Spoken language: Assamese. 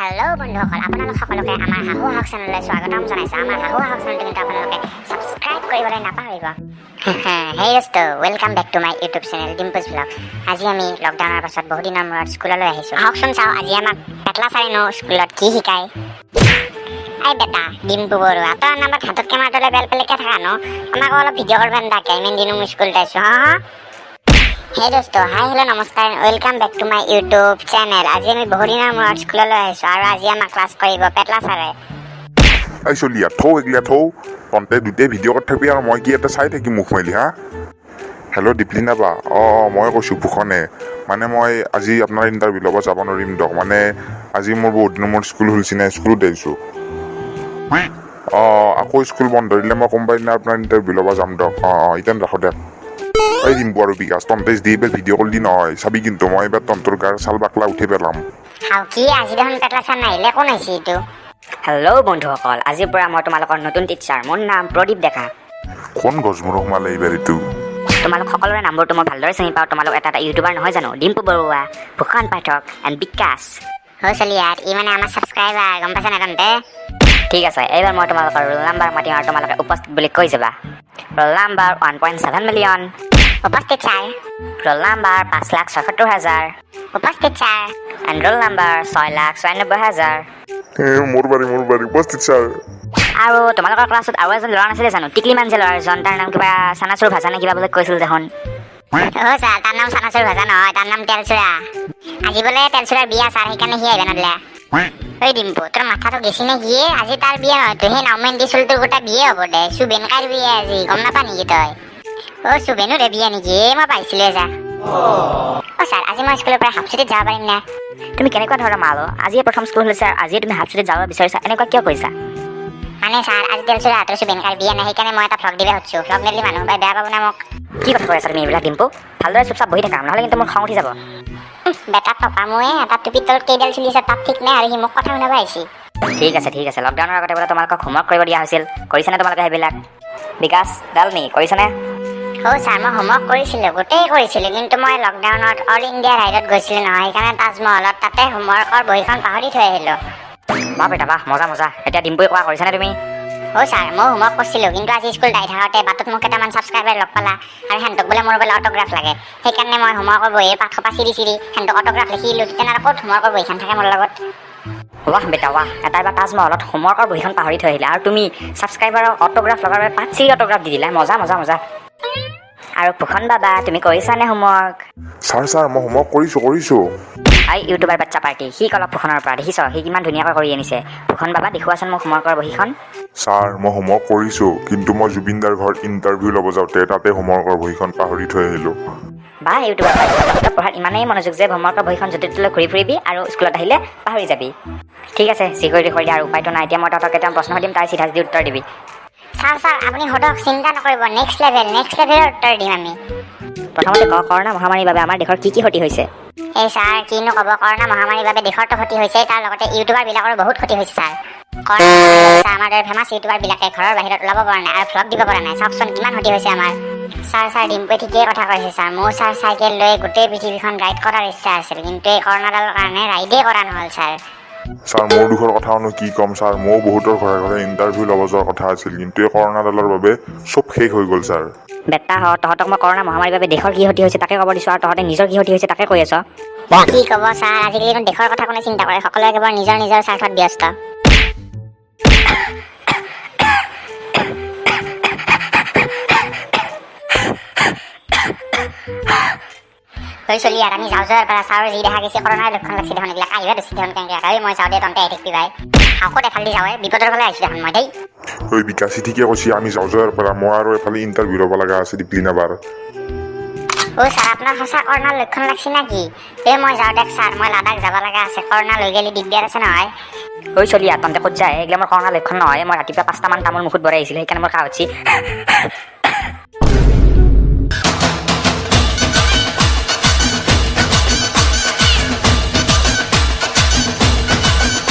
হেল্ল' বন্ধুসকল, আপোনালোক সকলোকে আমাৰ হাহু হাহক চেনেললৈ স্বাগতম জনাইছোঁ। আমাৰ হাহু হাহক চেনেলটো কিন্তু আপোনালোকে ছাবস্ক্ৰাইব কৰিবলৈ নাপাহৰিব। হেই দোস্ত, welcome back to my YouTube channel Dimpu's Vlog। আজি আমি লকডাউনৰ পাছত বহুদিনৰ মূৰত স্কুললৈ আহিছোঁ। আহকচোন চাওঁ, আজি আমাক পেটলা ছাৰেনো স্কুলত কি শিকায়। এই বেটা ডিম্পু বৰুৱা, তই নাম্বাৰ হাতত কেমেৰাটো লৈ বেল পেলেকে থাকা ন? আমাকো অলপ ভিডিঅ' কৰিব নিদাকে? ইমান দিনো মই স্কুলত আহিছোঁ। হা হা। হে দোস্ত, হাই, হেল্ল', নমস্কাৰ, welcome back to my YouTube channel। আজি আমি বহুদিনৰ মূৰত স্কুললৈ আহিছোঁ আৰু আজি আমাক ক্লাছ কৰিব পেটলা ছাৰে। এই চলিয়া, থৌ এইগিলা থৌ। তন্তে দুটাই ভিডিঅ' কৰি থাকবি আৰু মই কি এটা চাই থাকিম মুখ মেলি? হা, হেল্ল' দীপলিনা বা, অঁ অঁ, মই কৈছোঁ ভূষণে। মানে মই আজি আপোনাৰ ইণ্টাৰভিউ ল'ব যাব নোৱাৰিম দিয়ক। মানে আজি মোৰ বহুত দিনৰ মূৰত স্কুল খুলিছি নাই, স্কুলত আহিছোঁ। অঁ, আকৌ স্কুল বন্ধ দিলে মই কোনোবা দিনা আপোনাৰ ইণ্টাৰভিউ ল'ব যাম দিয়ক। অঁ অঁ, এতিয়া ৰাখোঁ দিয়ক। এই ডিম্পু আৰু বিকাশ, তন্তে যদি এইবাৰ ভিডিঅ' কল দি নহয়, চাবি কিন্তু, মই এইবাৰ তন্তৰ গাৰ ছাল বাকলা উঠি পেলাম। হাও কি, আজি দেখোন পেটলা ছাৰ নাহিলে। কোন আহিছে এইটো? হেল্ল' বন্ধুসকল, আজিৰ পৰা মই তোমালোকৰ নতুন টিচাৰ। মোৰ নাম প্ৰদীপ ডেকা। কোন গছমূৰ সোমালে এইবাৰ এইটো? তোমালোক সকলোৰে নামবোৰতো মই ভালদৰে চিনি পাওঁ। তোমালোক এটা এটা ইউটিউবাৰ নহয় জানো? ডিম্পু বৰুৱা, ভূষণ পাঠক এণ্ড বিকাশ। হৈ চলিয়াত, ই মানে আমাৰ ছাবস্ক্ৰাইবাৰ, গম পাইছা নাই তন্তে? ঠিক আছে, এইবাৰ মই তোমালোকৰ ৰোল নাম্বাৰ মাতিম আৰু তোমালোকে উপস্থিত বুলি কৈ যাবা। Roll number 1.7 million. উপস্থিত ছাৰ। Roll number 5,76,000। উপস্থিত ছাৰ। And roll number 6,96,000। এ, মোৰ বাৰী, মোৰ বাৰী। উপস্থিত ছাৰ। আৰু তোমালোকৰ ক্লাছত আৰু এজন ল'ৰা নাছিলে জানো? টিকলিমান যে ল'ৰা এজন, তাৰ নাম কিবা চানাচুৰ ভাজা নে কিবা বুলি কৈছিল দেখোন। অ' ছাৰ, তাৰ নাম চানাচুৰ ভাজা নহয়, তাৰ নাম তেলচুৰা। আজি বোলে তেলচুৰাৰ বিয়া ছাৰ, সেইকাৰণে সি আহিব নদলে। ঐ ডিম্পু, তোৰ মাথাটো গেছি নে কি? আজি তাৰ বিয়া নহয়তো, সেই নাওমেন দি চুলটোৰ গোটা বিয়ে হ'ব দে। চুবেন কাৰ বিয়া আজি গম নাপা নেকি তই? অ' চুবেনোৰে বিয়া নেকি? এই মই পাইছিলোৱে যা। অ' ছাৰ, আজি মই স্কুলৰ পৰা হাফ ছুটিত যাব পাৰিম নে? তুমি কেনেকুৱা ধৰণৰ মাল অ'? আজিয়ে প্ৰথম স্কুল খুলিছে আৰু আজিয়ে তুমি হাফ ছুটিত যাব বিচাৰিছা, এনেকুৱা কিয় কৰিছা? মানে ছাৰ, আজি তেলচুৰা হাতৰ চুবেন কাৰ বিয়া নাই, সেইকাৰণে মই এটা ভ্লগ দিব খুজিছোঁ। ভ্লগ নিদিলে মানুহ পাই বেয়া পাব না মোক। কি কথা কৈ আছা তুমি এইবিলাক ডিম্পু? ভালদৰে চুপচাপ বহি থাকা, নহ'লে কিন্তু মোৰ খং উঠি যাব। বেটা টপা মোৱে, এটা টুপিৰ তলত কেইডাল চুলি আছে তাত ঠিক নাই আৰু সি মোক কথা শুনাব আহিছে। ঠিক আছে, ঠিক আছে। লকডাউনৰ আগতে বোলে তোমালোকক হোমৱৰ্ক কৰিব দিয়া হৈছিল, কৰিছানে তোমালোকে সেইবিলাক? বিকাশ, ডালমি, কৰিছানে? অ' ছাৰ, মই হোমৱৰ্ক কৰিছিলোঁ, গোটেই কৰিছিলোঁ। কিন্তু মই লকডাউনত অল ইণ্ডিয়া ৰাইডত গৈছিলোঁ নহয়, সেইকাৰণে তাজমহলত তাতে হোমৱৰ্কৰ বহীখন পাহৰি থৈ আহিলোঁ। বাহ বেটা বাহ, মজা মজা। এতিয়া ডিম্পুৱে কোৱা, কৰিছানে তুমি? অ' ছাৰ, মই হোমৱৰ্ক কৰিছিলোঁ, কিন্তু আজি স্কুল যাই থাকোঁতে বাটত মোক কেইটামান ছাবস্ক্ৰাইবাৰ লগ পালা আৰু সিহঁতক বোলে মোৰ বোলে অট'গ্ৰাফ লাগে। সেইকাৰণে মই হোমৱৰ্কৰ বহীৰ পাতসোপা চিৰি চিৰি সিহঁতক অট'গ্ৰাফ লিখি দিলোঁ। তেতিয়া আৰু ক'ত হোমৱৰ্কৰ বহীখন থাকে মোৰ লগত? ৱাহ বেটা ৱাহ, এটাই বা তাজমহলত হোমৱৰ্কৰ বহীখন পাহৰি থৈ আহিলে আৰু তুমি ছাবস্ক্ৰাইবাৰক অট'গ্ৰাফ লগাৰ বাবে পাত চিৰি অট'গ্ৰাফ দি দিলা। মজা মজা মজা। আৰু ভূষণ বাবা, তুমি কৰিছানে হোমৱৰ্ক? ছাৰ ছাৰ, মই হোমৱৰ্ক কৰিছোঁ, কৰিছোঁ। এই ইউটিউবাৰ বাচ্চা পাৰ্টি, শিক অলপ ভূষণৰ পৰা। দেখিছ, সি কিমান ধুনীয়াকৈ কৰি আনিছে। ভূষণ বাবা, দেখুৱাচোন মোক হোমৱৰ্কৰ বহীখন। ছাৰ, মই হোমৱৰ্ক কৰিছোঁ, কিন্তু মই জুবিন দাৰ ঘৰত ইণ্টাৰভিউ ল'ব যাওঁতে তাতে হোমৱৰ্কৰ বহীখন পাহৰি থৈ আহিলোঁ। বা ইউটিউবাৰ পাৰ্টি, তহঁতৰ পঢ়াত ইমানেই মনোযোগ যে হোমৱৰ্কৰ বহীখন য'তে ত'তে ঘূৰি ফুৰিবি আৰু স্কুলত আহিলে পাহৰি যাবি। ঠিক আছে, যি কৰিলি কৰিলি আৰু উপায়টো নাই। এতিয়া মই তহঁতক কেইটামান প্ৰশ্ন সুধিম, তাৰ চিধা চিধি উত্তৰ দিবি। ছাৰ ছাৰ, আপুনি সোধক, চিন্তা নকৰিব। নেক্সট লেভেল, নেক্সট লেভেলৰ উত্তৰ দিম আমি। প্ৰথমতে ক, কৰোণা মহামাৰীৰ বাবে আমাৰ দেশৰ কি কি ক্ষতি হৈছে? এই ছাৰ, কিনো ক'ব, কৰোণা মহামাৰীৰ বাবে দেশৰতো ক্ষতি হৈছে, তাৰ লগতে ইউটিউবাৰবিলাকৰো বহুত ক্ষতি হৈছে ছাৰ। কৰোণা মহামাৰীৰ আমাৰ দৰে ফেমাছ ইউটিউবাৰবিলাকে ঘৰৰ বাহিৰত ওলাব পৰা নাই আৰু ভ্লগ দিব পৰা নাই। চাওকচোন কিমান ক্ষতি হৈছে আমাৰ। ছাৰ ছাৰ, ডিম্পুৱে ঠিকেই কথা কৈছে ছাৰ। মোৰ ছাৰ চাইকেল লৈ গোটেই পৃথিৱীখন ৰাইড কৰাৰ ইচ্ছা আছিল, কিন্তু এই কৰোণাডালৰ কাৰণে ৰাইডেই কৰা নহ'ল ছাৰ। ছাৰ, মোৰ দুখৰ কথানো কি ক'ম ছাৰ? ময়ো বহুতৰ ঘৰে ঘৰে ইণ্টাৰভিউ ল'ব যোৱাৰ কথা আছিল, কিন্তু এই কৰোণাডালৰ বাবে চব শেষ হৈ গ'ল ছাৰ। বেটা হ, তহঁতক মই কৰোণা মহামাৰীৰ বাবে দেশৰ কি ক্ষতি হৈছে তাকে ক'ব দিছোঁ আৰু তহঁতে নিজৰ কি ক্ষতি হৈছে তাকে কৈ আছ। কি ক'ব ছাৰ, আজিকালি দেশৰ কথা কোনে চিন্তা কৰে? সকলোৱে কেৱল নিজৰ নিজৰ স্বাৰ্থত ব্যস্ত। ঐ চলি আৰু আমি যাওঁ যোৱাৰ পৰা ছাৰ যি দেখা গৈছে, কৰোণাৰ লক্ষণ লাগছে দেখোন। এইবিলাক আহিবা ধৰিছে দেখোন কেনেকৈ। ঐ মই যাওঁ দে, তন্তে আহি থাকিবি ভাই। হাউকত এফালেদি যাওঁ, বিপদৰ ফালে আহিছোঁ দেখোন মই দেই। ঐ বিকাশী, ঠিকে কৈছি, আমি যাওঁ যোৱাৰ পৰা। মই আৰু এফালে ইণ্টাৰভিউ ল'ব লগা আছে দীপলিনা বাৰ। অ' ছাৰ, আপোনাৰ সঁচা কৰোণাৰ লক্ষণ লাগছে নেকি? এই মই যাওঁ দেখ ছাৰ, মই লাডাখ যাব লগা আছে। কৰোণা লৈ গ'লে দিগদাৰ আছে নহয়। ঐ চলিয়া, তহঁতে ক'ত যায়? এইগিলা মোৰ কৰোণাৰ লক্ষণ নহয়। মই ৰাতিপুৱা 5টামান তামোল মুখত ভৰাই আহিছিলোঁ, সেইকাৰণে মোৰ কাহ উঠছি।